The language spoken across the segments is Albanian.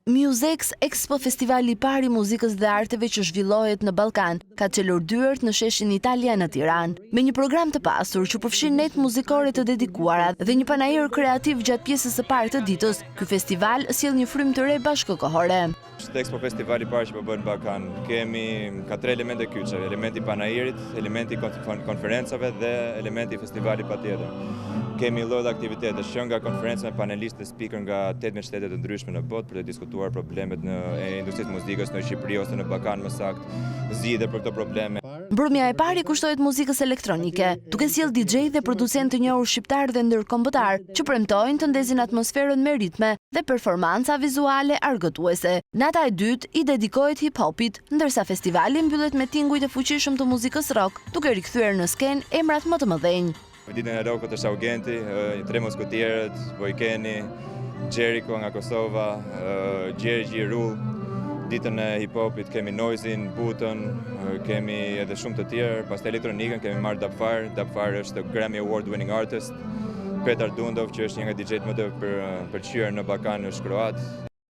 Muzex Expo festivali i parë i muzikës dhe arteve që zhvillohet në Ballkan, ka çelur dyert në sheshin Italia në Tiranë. Me një program të pasur që përfshin netë muzikore të dedikuara dhe një panair kreativ gjatë pjesës së parë të ditës, ky festival sjell një frymë të re bashkëkohore. Është Expo festivali i parë që po bëhet në Ballkan. Kemi ka tre elemente kyçe, elementi i panairit, elementi i konferencave dhe elementi i festivalit patjetër. Kemi lloj aktivitetesh, që nga konferenca me panelistë dhe speaker nga 18 shtete të ndryshme në botë për të diskutuar problemet në e industrisë muzikës në Shqipëri ose në Ballkan më saktë, zgjidhje për këto probleme. Mbrëmja e parë i kushtohet muzikës elektronike, duke sjellë DJ dhe producentë të njohur shqiptarë dhe ndërkombëtarë që premtojnë të ndezin atmosferën me ritme dhe performanca vizuale argëtuese. Nata e dytë i dedikohet hip-hopit, ndërsa festivali mbyllet me tingujt e fuqishëm të muzikës rock, duke rikthyer në skenë emrat më të mëdhenj. Ditën e rockut është Augenti, Tre Musketierët, Bojkeni, Jericho nga Kosova, Gjergji, Rull. Ditën e hip-hopit kemi Noizin, Butën, kemi edhe shumë të tjerë. Pastaj elektronikën kemi marrë Dubfire. Dubfire është Grammy Award winning artist. Petar Dundov, që është një nga DJ-t më të pëlqyer në Ballkan, është kroat.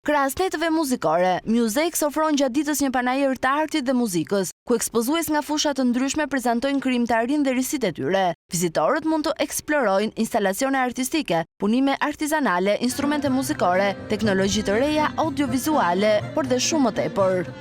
Krahas netëve muzikore, Muzex ofron gjatë ditës një panair të artit dhe muzikës, ku ekspozues nga fusha të ndryshme prezantojnë krijimtarinë dhe risitë e tyre. Vizitorët mund të eksplorojnë instalacione artistike, punime artizanale, instrumente muzikore, teknologji të reja audiovizuale, por dhe shumë më tepër.